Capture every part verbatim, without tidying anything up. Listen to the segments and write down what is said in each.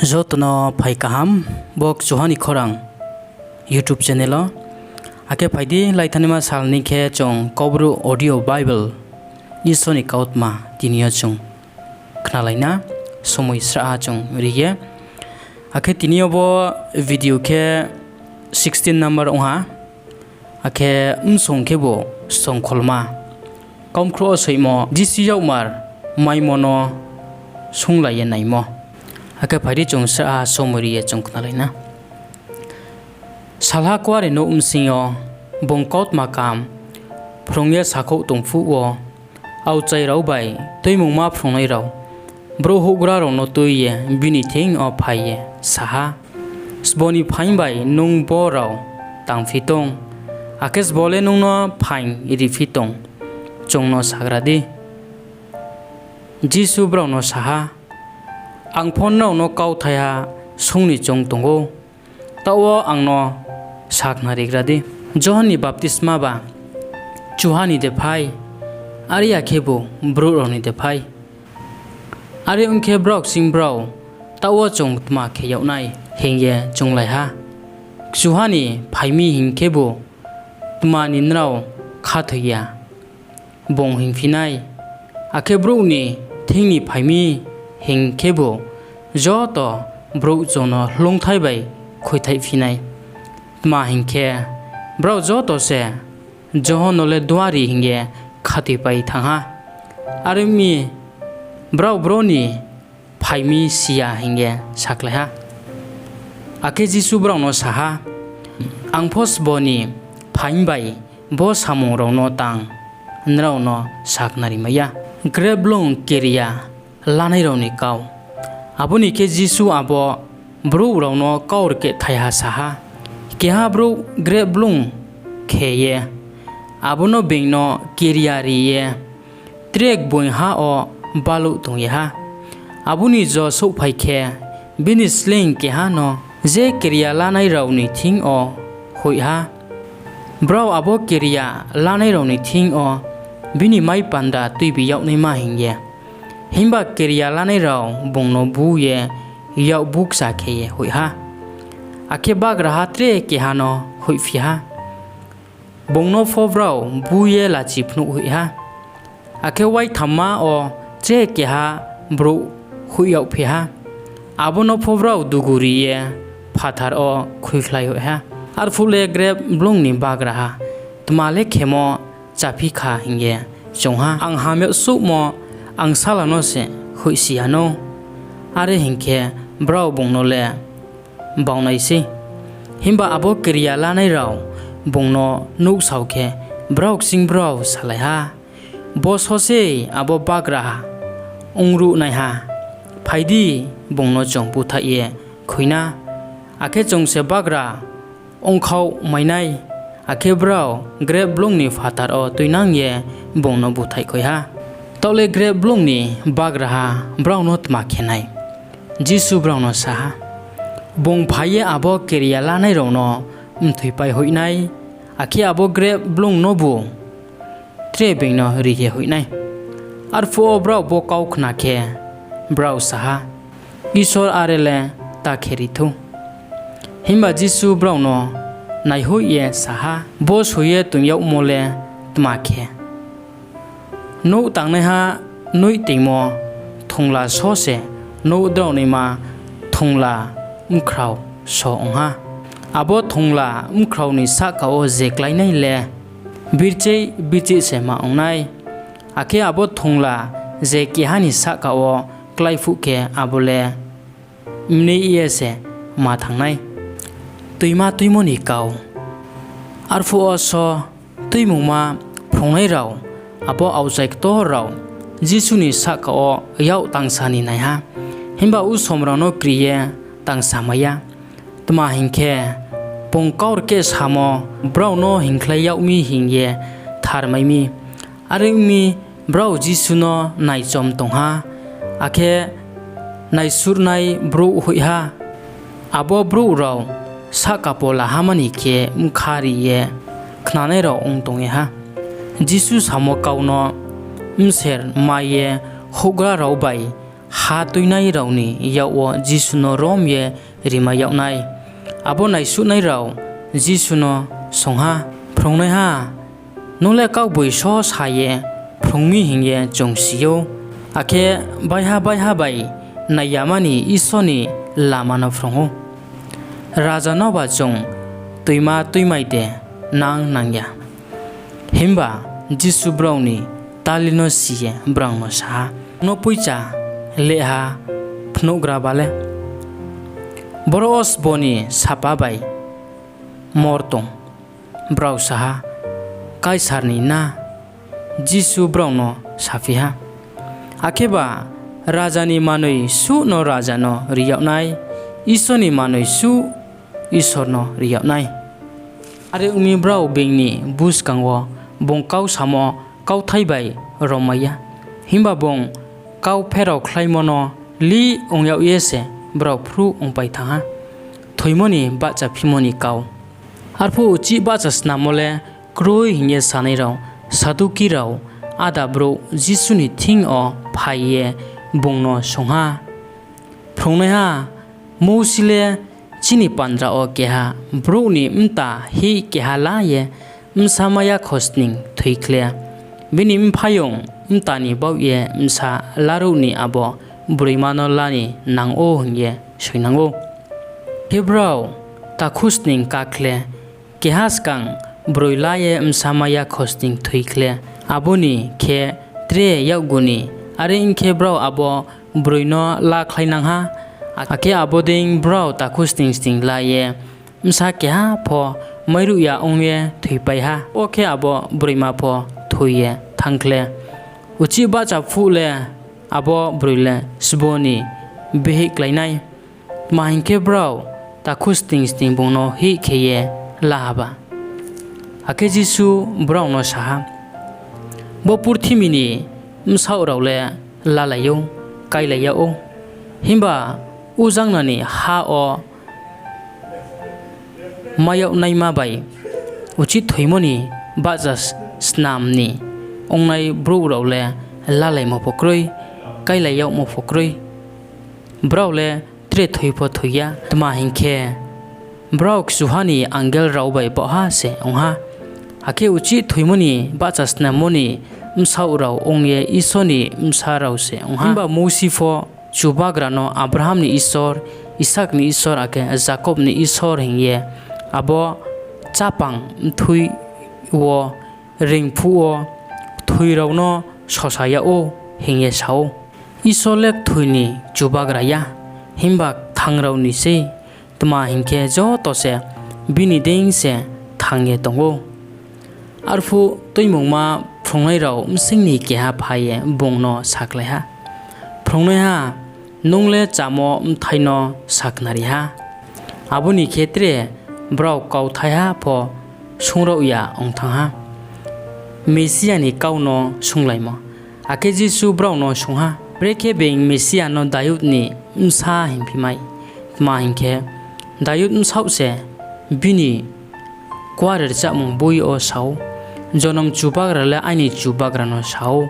Joto no phai kaham, bo Kchuha ni Khorang YouTube channel o. Akhe phai di, laithanaima sal ni khe chung Kaubru audio Bible, Isor ni kautma tini yo chung khnalai na, somoi srahha chung ri ye. Akhe tini yo bo video khe sixteen number ong ha. Akhe bsong khebu songkholma. Kaumkhrouh wo soimo, Jisu yakmar maimo no swunglai ye naimo. Akhe phai di chung srahha somoi ri ye chung khnalai na. Salha kuarenouh bsing yo bung kautma kaham phrung ye sakhouh tong phuh wo, aokchai rao bai Tuimungma phrungnai rao brouh houhgra rao no tui ye bini thing yo phai ye sa ha, Sbo ni phaing bai nung bo rao tangphi tong? Akhe sbo le nung no phaing riphi tong? Chung no sagra di. Jisu brao no sa ha, Ang pho nrao no kau thaiha swunng ni choung tong ou, taoh wo ang no sakhnarigra di, Johon ni baptismaba Kchuha ni de phai, are ya khebu brouh rao ni de phai? Are ong khe, brao kching brao, taoh wo chung tma khe yag nai? hing ye chounglai ha. Kchuha ni phai mi hing khebu, Tma ni nrao khathoi ya? bung hingphi nai. Akhe brouh ni thing ni phai mi hing khebu, Joto brouh chung no hloungthai bai khuithaihphi nai. Tma hing khe, brao joto se Johon no le duari hing ye khathoipai thanng ha. Are ong mi, brao bro ni phai mi si ya hing ye sakhlai ha. Akhe Jisu brao no sa ha, Ang pho sbo ni phaing bai bo samung rao no tang nrao no sakhnari mai ya. Grep blung keria lanai rao ni kau. Abo ni khe Jisu abo brouh rao no kaurkeh thaiha sa ha, Keha brouh grep blung khe ye abo no being no keria ri ye tre gboing ha wo baluh tong ye ha. Abo ni jo souhphai khe, bini sleing keha no je keria lanai rao ni thing yo hoih ha. Brao abo keria lanai rao ni thing yo bini maipanda tuibi yag naima hing ye. Himba keria lanai rao bung no bu ye yak bukcha khe ye hoih ha. Akhe bagraha tre keha no hoihphi ha. Bung no pho brao bu ye lachi phnuh hoih ha. Akhe waithamma wo tre keha brouh hoih yagphi ha. Abo no pho brao dugu ri ye phathar wo khuikhlai hoih ha. Arphuh le grep blung ni bagraha tma le khemo chaphi kha hing ye choung ha, Ang hamyag souhmo angsala no se hoihsi yanou. Are hing khe, brao bung no le bau nai sei. Himba abo keria lanai rao bung no nuhsao khe, brao kching brao salai ha, Bo só sei abo bagraha ongruhnaiha. Phai di, bung no chung búthaih ye khui na, akhe chung se bagra ongkhaohmai nai. Akhe brao grep blung ni phathar wo tuinang ye bung no búthaih khui ha. Taoh le grep blung ni bagraha brao no tma khe nai? Jisu brao no sa ha, Bung phai ye abo keria lanai rao no mthoipai hoih nai, akhe abo grep blung nobu tre being no ri ye hoih nai. Arphuh wo brao bo kau khna khe, brao sa ha, Isor are le ta kheri thou. Himba Jisu brao no naihoih ye sa ha, Bo soi ye toing yagmo le tma khe? Nouh tangnaiha noih toingmo thongla só se nouh draonaima thongla bkhrao só ong ha. Abo thongla bkhrao ni sahka wo je kláinai le bircheih bircheih se ma ong nai. Akhe abo thongla je keha ni sahka wo klái phuh khe, abo le mneih ye se ma thanng nai. Tuima Tuimo ni Kau. Arphuh wo só Tuimungma phrungnai rao abo aokchai ktor rao Jisu ni sahka wo yak tangsa ni nai ha, himba usom rao no kri ye tangsamai ya. Tma hing khe, bung kaurkeh samo brao no hingkhlai yag mi hing ye tharmai mi. Are ong mi, brao Jisu no naichom tong ha, akhe naisurnai brouh hoih ha. Abo brouh rao sahka pola hama ni khe bkha ri ye khnanai rao ong tong ye ha. Jisu samo kau no bser mai ye houhgra rao bai ha tuinai rao ni yak wo Jisu no rom ye rimai yag nai. Abo naisuhnai rao Jisu no swunng ha, Phrungnaiha, nung le kaugboiso sa ye phrung mi hing ye chung si ou, akhe baiha baiha bai nai yama ni Isor ni lama no phrung ou. Raja noba chung tuima tuimai de nang nang ya? Himba Jisu brao ni tali no si ye brao no sa ha, Ang no poicha lehha phnuhgra ba le? Boro wo sbo ni sapa bai mor tong? Brao sa ha, Kaisar ni na. Jisu brao no saphi ha, Akheba raja ni manoi suh no raja no ri yag nai, Isor ni manoi suh Isor no ri yag nai. Are ong mi, brao being ni buskang wo bung kau samo kauthai bai rommai ya, himba bung kau pherao khlaimo no lih ong yag ye se brao phruh ongpai thanng ha. Thoimo ni Bahchaphimo ni Kau Arphuh uchih bahchasnammo le kroi hing ye sanai rao, Saduki rao, áda brouh Jisu ni thing yo phai ye bung no swunng ha, Phrungnaiha, Mousi le chini bandra wo keha brouh ni mta hih keha la ye bsa maiya khosning thoi khle, bini mphaiyong mta ni baoh ye bsa laruh ni abo broima no la ni nang ou hing ye soinang ou. Khe brao takhusning ká khle, keha skang broi la ye bsa maiya khosning thoi khle, abo ni khe tre yakgu ni. Are ong khe, brao abo broi no lakhlainang ha. Akhe abo dei brao takhusning sning la ye bsa keha pho mairuh ya ong ye thoipai ha. Bo khe abo broima pho thoi ye thanng khle, uchih bahcha phuh le abo broi le sbo ni bihih klái nai; tma hing khe, brao takhusning sning bung no hih khe ye la haba. Akhe Jisu brao no sa ha, Bo purthimbi ni bsaoh rao le lalai ou, káilai yag ou, himba ujangna ni ha wo mai yag naima bai uchih thoimo ni bahchasnam ni ongnai brouh rao le lalaimo pho kroi, káilai yagmo pho kroi. Brao le tre thoi pho thoi ya; tma hing khe, brao kchuha ni angel rao bai baohha se ong ha. Akhe uchih thoimo ni bahchasnammo ni bsaoh rao ong ye Isor ni bsa rao se ong ha. Himba Mousi pho Chubagra no ‘Abraham ni Isor, Isak ni Isor, akhe Jakob ni Isor’ hing ye abo chápang mthui wo reing phuh wo kthoi rao no sosa yag ou, hing ye sa ou. Isor le kthoi ni Chubagra ya, himba kthang rao ni sei; tma hing khe, joto se bini deing se kthang ye tong ou. Arphuh Tuimungma phrungnai rao bsing ni keha phai ye bung no sakhlai ha, Phrungnaiha, nung le chamo bthai no sakhnari ha. Abo ni khe tre brao kauthaiha pho swunng raoh ya ong thanng ha. Mesia ni Kau no Swunnglaimo Akhe Jisu brao no swunng ha, Brekhe being Mesia no Dayud ni bsa hingphimai? Tma hing khe, Dayud bsaoh se bini Kuarenouh boi yo sa ou, ‘Jonom Chubagra le aini Chubagra no sa ou,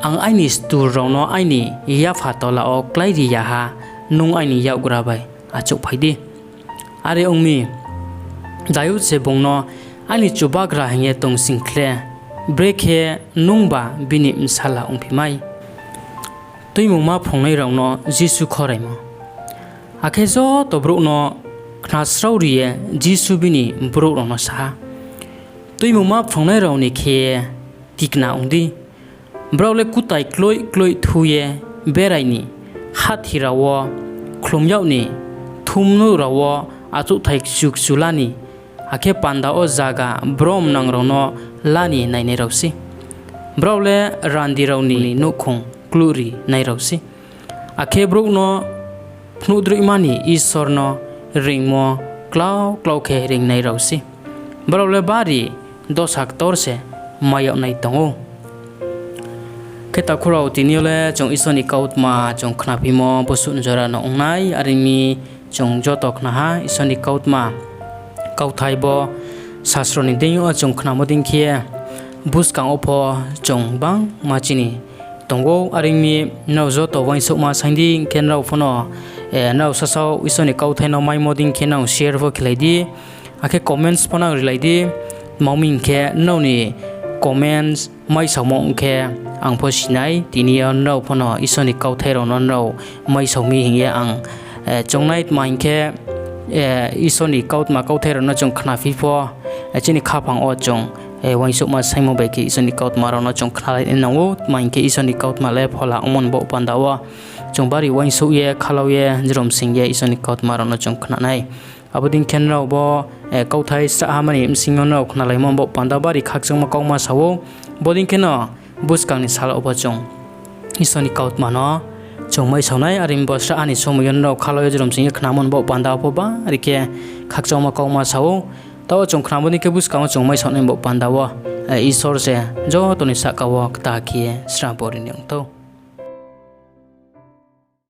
Ang aini sutur rao no aini yapha tola wo kláiri ya ha, nung aini yakgra bai achouhphai di.’ Are ong mi, Dayud se bung no ‘Aini Chubagra’ hing ye tong sing khle, brekhe nungba bini bsala ongphimai? Tuimungma Phrungnai rao no Jisu Khoraimo Akhe joto brouh no khnasrauri ye Jisu bini brouh rao no sa ha, Tuimungma phrungnai rao ni khe ye tikna ong di. Brao le kutai kloih kloih thu ye berai ni, hahthi rao wo khlum yag ni, kthumnouh rao wo achouhthai kchu kchu la ni, akhe panda wo zaga bromnang rao no la ni nainai rao sei. Brao le randi rao ni nouhkhong kluhrinai rao sei, akhe brouh no phnuhdroihma ni Isor no reingmo klau klau khe reingnai rao sei. Brao le bari dosa ktor se mai yag nai tong ou. Khe takhu rao, tini yo le chung Isor ni kautma chung khnaphimo bosuh jora no ong nai. Are ong mi, chung joto khna ha Isor ni kautma. Kauthai bo sasro ni deing yo chung khnamo dei khe, buskang wo pho chung gbangma chini tong ou. Are ong mi nrao joto uaingsouhma saing di, hing khe nrao pho no, nrao sasao Isor ni kauthai no maimo dei khe nang share pho khelai di, akhe comments pho nang rilai di. Tma hing khe nrao ni comments maisaomo ong khe ang pho si nai, tini yo nrao pho no Isor ni kauthai rao no nrao maisao mi hing ye ang choung nai. Tma hing khe, Isor ni kautma kauthai rao no chung khnaphi pho, chini khaphang wo chung uaingsouhma saingmo bai khe Isor ni kautma rao no chung khnalai nai nang ou. Tma hing khe Isor ni kautma le phola ongmo ni baoh panda wo chung bari uaingsouh ye, khalau ye, jrom sing ye Isor ni kautma rao no chung khna nai. Abo dei khe nrao bo kauthai srahha mani bsing yo nrao khnalaimo baoh panda bari khakchangmo kauma sa ou. Bo dei khe no buskang ni sal wo pho chung Isor ni kautma no chung maisao nai. Are ong mi bo srahha ni somoi yo nrao khalau ye jrom sing ye khnamo ni baoh panda wo pho bari khe khakchangmo kauma sa ou. Taoh wo chung khnamo dei khe buskang wo chung maisao nai baoh panda wo Isor se joto ni sahka wo kta khe ye srah bo ri ni ong thou.